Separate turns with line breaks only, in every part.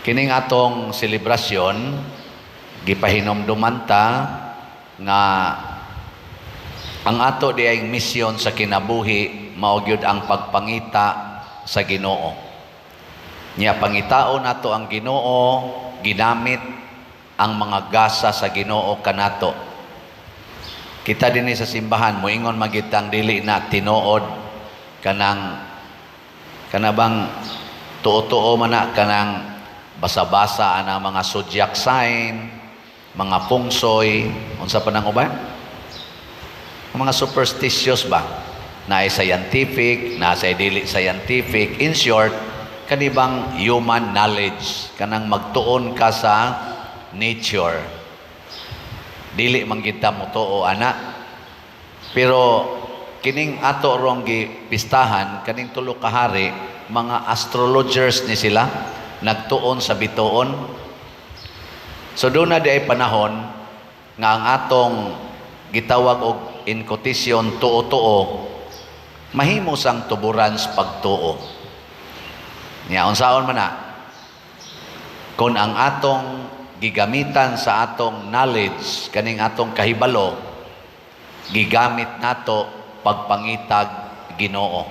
Kining atong selebrasyon, gipahinomduman ta nga ang ato diayng misyon sa kinabuhi mao gyud ang pagpangita sa Ginoo. Nya pangitaon nato ang Ginoo ginamit ang mga gasa sa Ginoo kanato. Kita dinhi sa simbahan, moingon man kitang dili na tinuod kanang kanabang tuo-tuo man na kanang basa-basa ana mga zodiac sign, mga pungsoy, unsa pa nang uban? Ang mga superstitious ba? Naay scientific, naa dili scientific. In short, kanibang human knowledge, kanang magtuon ka sa nature. Dili man kita motuo ana. Pero kining ato rong gipistahan, kaning tulo ka hari, mga astrologers ni sila, nagtuon sa bituon. So duna diay panahon nga ang atong gitawag og in quotation tuo-tuo mahimo sang tuburan sa pagtuo. Nya unsaon man na? Kung ang atong gigamitan sa atong knowledge, kaning atong kahibalo, gigamit nato pagpangitag Ginoo.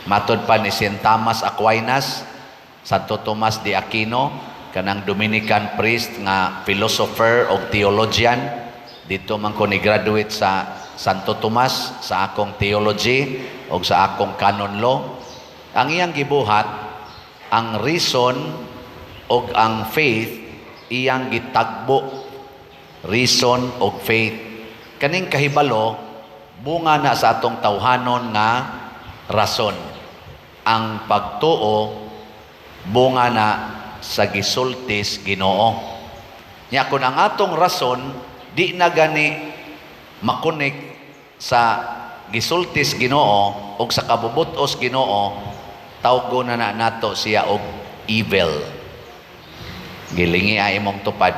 Matod pa ni Saint Thomas Aquinas, Santo Tomas de Aquino, kanang Dominican priest nga philosopher o theologian, dito man ko ni graduate sa Santo Tomas sa akong theology o sa akong canon law. Ang iyang gibuhat, ang reason og ang faith iyang gitagbo. Reason og faith. Kaning kahibalo bunga na sa atong tawhanon nga rason. Ang pagtuo bunga na sa gisultis Ginoo. Nya kung ang atong rason di na gani makonek sa gisultis Ginoo og sa kabubutos Ginoo, tawgo na na nato siya og evil. Gilingi ay imong tupad.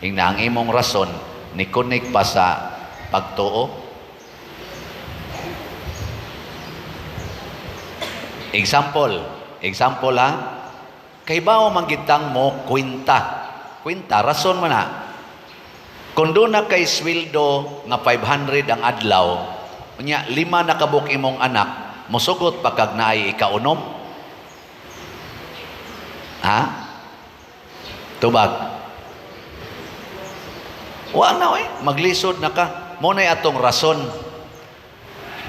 Ingna ang imong rason ni connect pa sa pagtuo. Example, example ha. Kay bao man gitang mo kwenta. Kwenta rason man na. Kung doon na kay sweldo nga 500 ang adlaw, unya lima na kabuk imong anak, mosugot pa kag naay ikaunom? Ha? Tubag. Wa na oy, maglisod na ka. Mo na'y atong rason.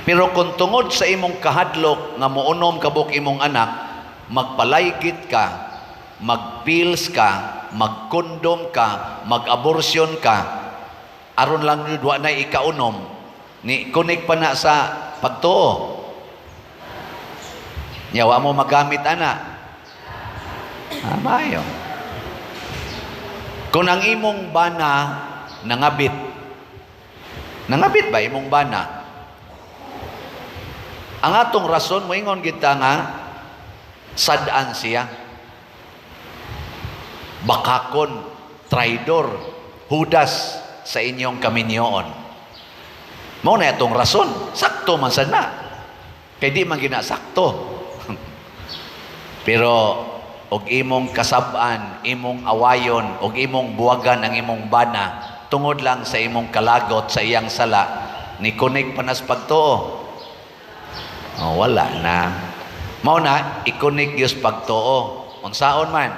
Pero kung tungod sa imong kahadlok nga muunom kabuk imong anak, magpalaygit ka, magpills ka, magkondom ka, mag-abortion ka, aron lang yun, wa na ikaunom, ni kunik pa na sa pagtuo. Nya wa mo magamit ana. Ah, maayo. Kung ang imong bana nangabit, nangabit ba imong bana? Ang atong rason, moingon kita nga sad-an siya. Bakakon, traidor, hudas sa inyong kaminyoon. Mao na atong rason, sakto man sad na. Kay di man ginasakto. Pero og imong kasab-an, imong awayon, og imong buwagan ang imong bana, tungod lang sa imong kalagot sa iyang sala, ni kunik panas pagtuo. Oh, wala na. Mao na ikunik gyud pagtuo. Unsaon man?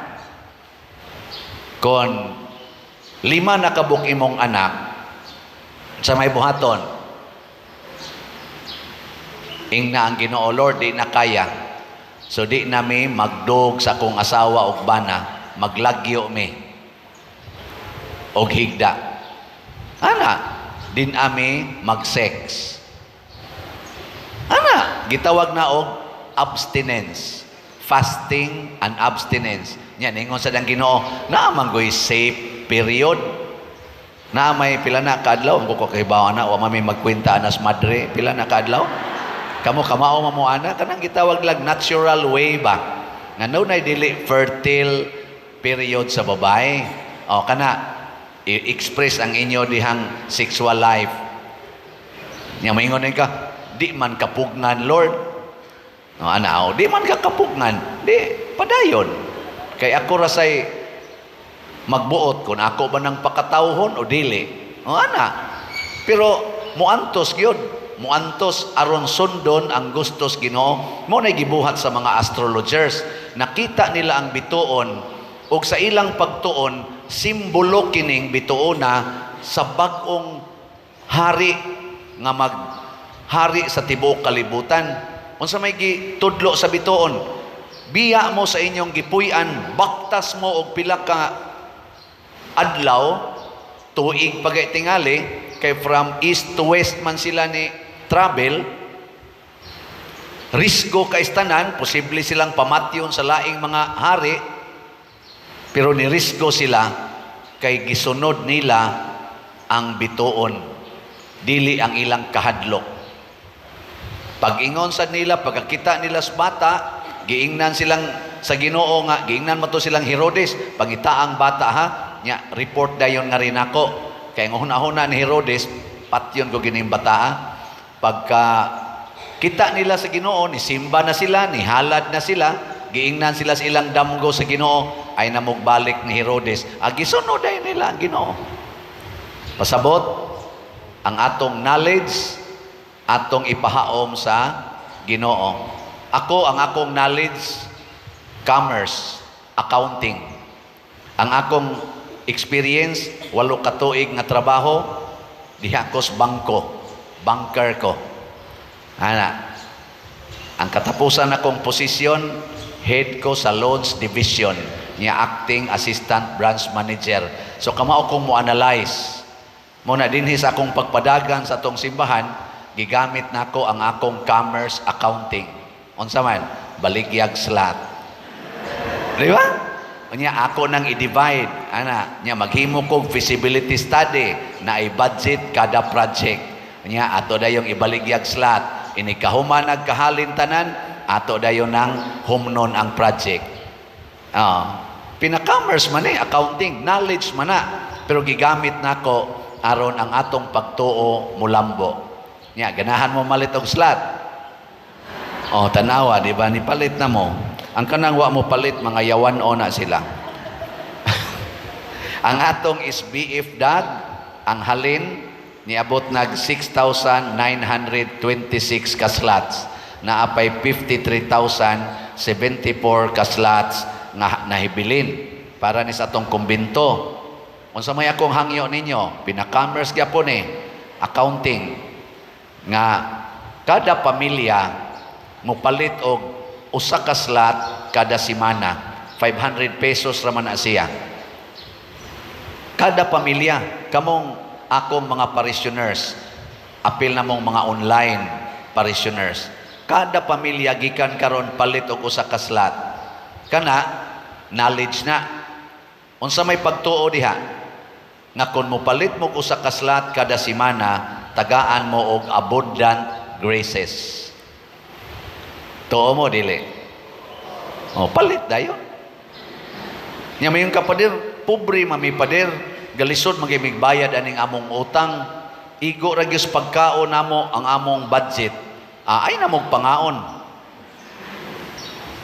Kon lima na kabuk imong anak sa may buhaton, ingna ang Ginoo, "Lord, di na kaya." So di na mi magdog sa akong asawa og bana, maglagyo mi og higda. Ana, din ami mag-sex. Ana, gitawag na og abstinence. Fasting and abstinence. Nya ningon sa dang Ginoo, naa man goy safe period. Na may pila na kaadlaw, ang ko kahibaw na, wa man may magkwenta anas madre, pila na kaadlaw? Kamo kamao man mo ana, kanang gitawag lang natural way ba? Nga no na dili fertile period sa babae. O kana i-express ang inyo dihang sexual life. Nya maingon ka, "Di man kapugnan, Lord." No, ana, oh, di man ka kapugnan, di padayon. Kay ako ra say magbuot kung ako ba nang pakatawhon o dili. O ana. Pero muantos gyud, muantos aron sundon ang gustos Ginoo. Mao na gibuhat sa mga astrologers. Nakita nila ang bituon ug sa ilang pagtuon, simbolo kining bituona sa bag-ong hari nga maghari sa tibuok kalibutan. Unsa may gitudlo sa bituon? Biya mo sa inyong gipuy-an, baktas mo og pila ka adlaw, tuig pagay tingali, kay from east to west man sila ni travel, risgo kay tanan, posible silang pamatyon sa laing mga hari, pero ni risgo sila kay gisunod nila ang bituon, dili ang ilang kahadlok. Pag-ingon sa nila, pagkakita nila sa bata, giingnan silang sa Ginoo nga, giingnan mo to silang Herodes, "Pangita ang bata ha, nya report dayon nga rin ako." Kay ang huna-huna ni Herodes, "Patyon ko gining bata ha." Pagka kita nila sa Ginoo, ni simba na sila, ni halad na sila, giingnan sila sa ilang damgo sa Ginoo, ay namugbalik ni Herodes. Agi sunod ay nila ang Ginoo. Pasabot, ang atong knowledge, atong ipahaom sa Ginoo. Ako, ang akong knowledge, commerce, accounting. Ang akong experience, 8 ka tuig nga trabaho, diha ko sa bangko, banker ko. Ana, ang katapusan akong posisyon, head ko sa loans division, niya acting assistant branch manager. So kamao kong mo analyze. Mao na dinhi sa akong pagpadagan sa atong simbahan, gigamit nako ang akong commerce accounting. Unsa man? Baligyag slot. Di ba? Unya ako nang i-divide ana, nya maghimo kog feasibility study na i-budget kada project. Unya ato dayong ibaligyag slot. Ini kahuman nagkahalin tanan, ato dayon nang humnon ang project. Ah, pina-commerce man eh, accounting, knowledge man na. Pero gigamit nako aron ang atong pagtuo mulambo. Nya ganahan mo malit og slot. Oh, tanawa, di ba? Nipalit na mo. Ang kanang wa mo palit, mga yawan o na sila. Ang atong SBF DAG, ang halin, niabot nag 6,926 ka slots. Naapay 53,074 ka slots nga nahibilin para ni sa atong kumbinto. Unsa may akong hangyo ninyo, pina-commerce gyapon eh, accounting, nga kada pamilya mopalit og usa ka slot kada semana. 500 pesos ra man na siya. Kada pamilya, kamong akong mga parishioners, apil na mong mga online parishioners. Kada pamilya gikan karon palit og usa ka slot. Kana knowledge na. Unsa may pagtuo diha? Nga kung mopalit mo og usa ka slot kada semana, tagaan mo og abundant graces. Tuo mo dili? Oh, palit dayon. Nya mayon ka, "Pader, pobre mami, pader, galisod magimig bayad aning among utang. Igo ra gyud sa pagkaon namo ang among budget." Ah, ay namog pangaon.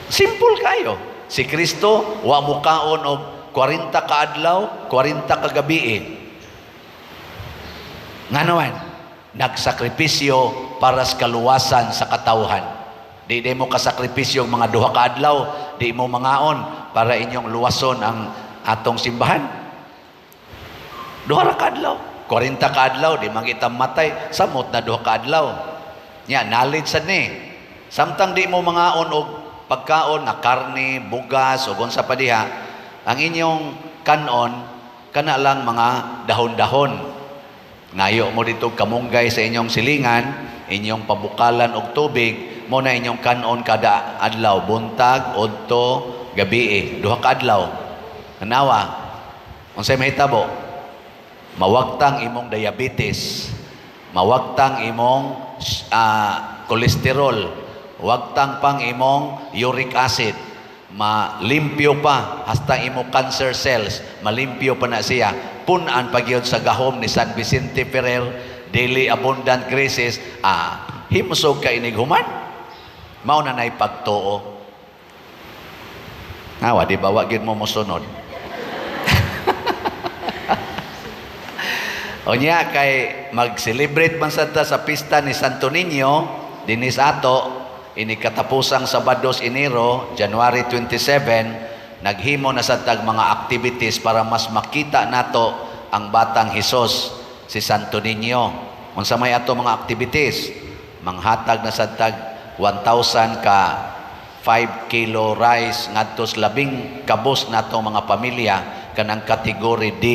Simple kayo. Si Kristo wa mo kaon og 40 ka adlaw, 40 ka gabi. Nga naman, nagsakripisyo para sa kaluwasan sa katawhan. Di mo kasakripisyo ang mga 2 ka adlaw, di mo mangaon para inyong luwason ang atong simbahan. 2 ra ka adlaw. 40 ka adlaw, di man kita matay, samot na 2 ka adlaw. Nya, knowledge sad ni. Samtang di mo mangaon og pagkaon nga karne, bugas, o unsa pa diha, ang inyong kanon kana lang mga dahon-dahon. Ngayo mo dito kamunggay sa inyong silingan, inyong pabukalan og tubig, mo na inyong kanon kada adlaw, buntag, udto, gabi, 2 ka adlaw. Tanawa, unsay mahitabo? Mawagtang imong diabetes, mawagtang imong kolesterol, wagtang pang imong uric acid, malimpyo pa hasta imo cancer cells, malimpyo pa na siya. Punan pa gyud sa gahom ni San Vicente Ferrer, daily abundant graces, himsog ka inig human. Mao na nay pagtuo. Awa, di ba wa gyud mo mosunod? Unya kay mag-celebrate man sad ta sa pista ni Santo Niño dinhi sa ato ini katapusang Sabados, Enero, January 27, naghimo na sad tag mga activities para mas makita nato ang batang Hesus, si Santo Niño. Unsa may ato mga activities? Manghatag na sad tag 1,000 ka 5 kilo rice ngadto sa labing kabos nato mga pamilya kanang category D,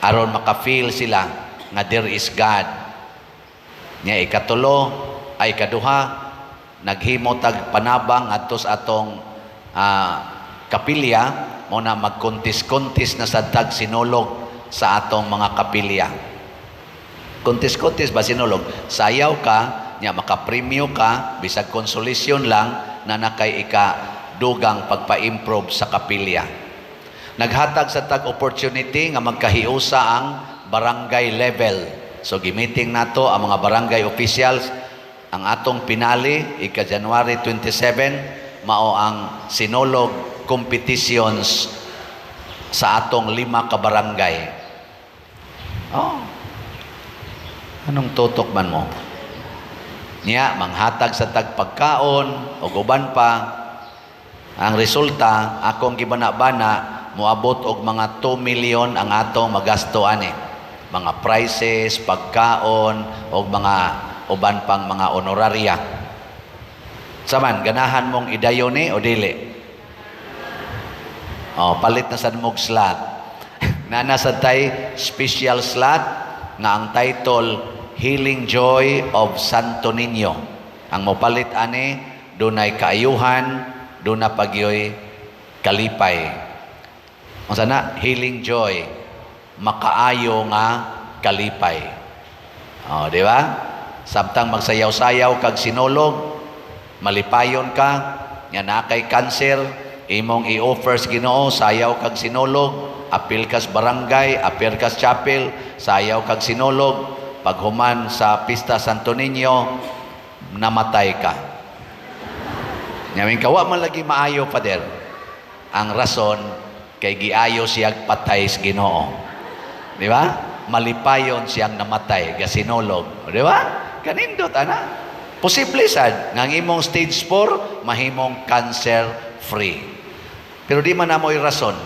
aron maka-feel sila nga there is God. Nya ikatulo ay kaduha, naghimo tag panabang ngadto sa atong kapilya, mo na magkontis-kontis na sad tag sinulog sa atong mga kapilya. Kontis-kontis ba sinulog? Sayaw ka, nya makapremyo ka, bisag consolation lang na nakay ika dugang pagpa-improve sa kapilya. Naghatag sa tag opportunity nga magkahiusa ang barangay level. So gimiting nato ang mga barangay officials. Ang atong finale ika January 27 mao ang sinulog competitions sa atong lima ka barangay. Oh. Anong tutok man mo? Niya, manghatag sa tag pagkaon o uban pa. Ang resulta, akong gibana-bana, moabot og mga 2 million ang atong magasto ani. Mga prices, pagkaon, o mga uban pang mga honoraria. Saman, ganahan mong idayon ni o dili? Oh, palit na sad mog slot. Nana sad tay special slot nga ang title Healing Joy of Santo Niño. Ang mopalit ani dunay kaayuhan, duna pagyoy kalipay. Unsa na? Healing Joy. Makaayo nga kalipay. Oh, di ba? Samtang magsayaw-sayaw kag sinulog, malipayon ka, nga naa kay cancer, imong i-offer sa Ginoo, sayaw kag sinulog, apil kas barangay, apil kas chapel, sayaw kag sinulog, paghuman sa pista Santo Niño, namatay ka. Nyamin kawa man lagi maayo, Father. Ang rason, kay giayo siyag patay sa Ginoo. Di ba? Malipayon siyang namatay, gasinulog. Di ba? Kanindot, ana. Posible sad nga ang imong stage 4 mahimong cancer free. Pero di man namoy rason.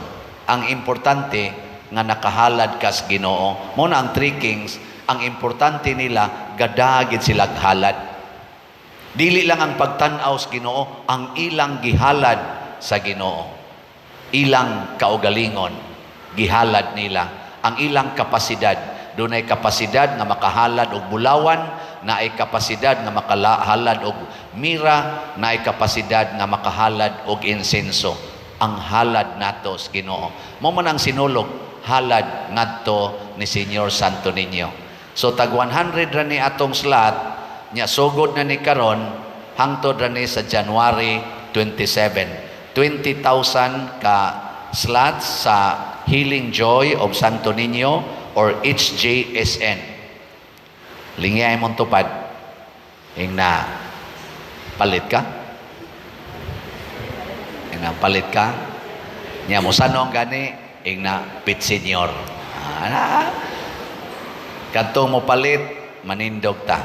Ang importante nga nakahalad kas Ginoo. Mo na ang Three Kings, ang importante nila gadagid sila halad. Dili lang ang pagtan-aw sa Ginoo, ang ilang gihalad sa Ginoo. Ilang kaugalingon gihalad nila, ang ilang kapasidad. Dunay kapasidad nga makahalad og bulawan, naay kapasidad nga makahalad og mira, naay kapasidad nga makahalad og insenso. Ang halad nato sa Ginoo. Mo man ang sinulog, halad ngadto ni Señor Santo Niño. So tag 100 ra ni atong slot nya, sugod na ni karon hangtod ra ni sa January 27. 20,000 ka slots sa Healing Joy of Santo Niño or HJSN. Lingay mong tupad. Ing na palit ka? Ing na palit ka? Nya mo sanong gani ing na pit senior. Ah, kadto mo palit, manindog ta.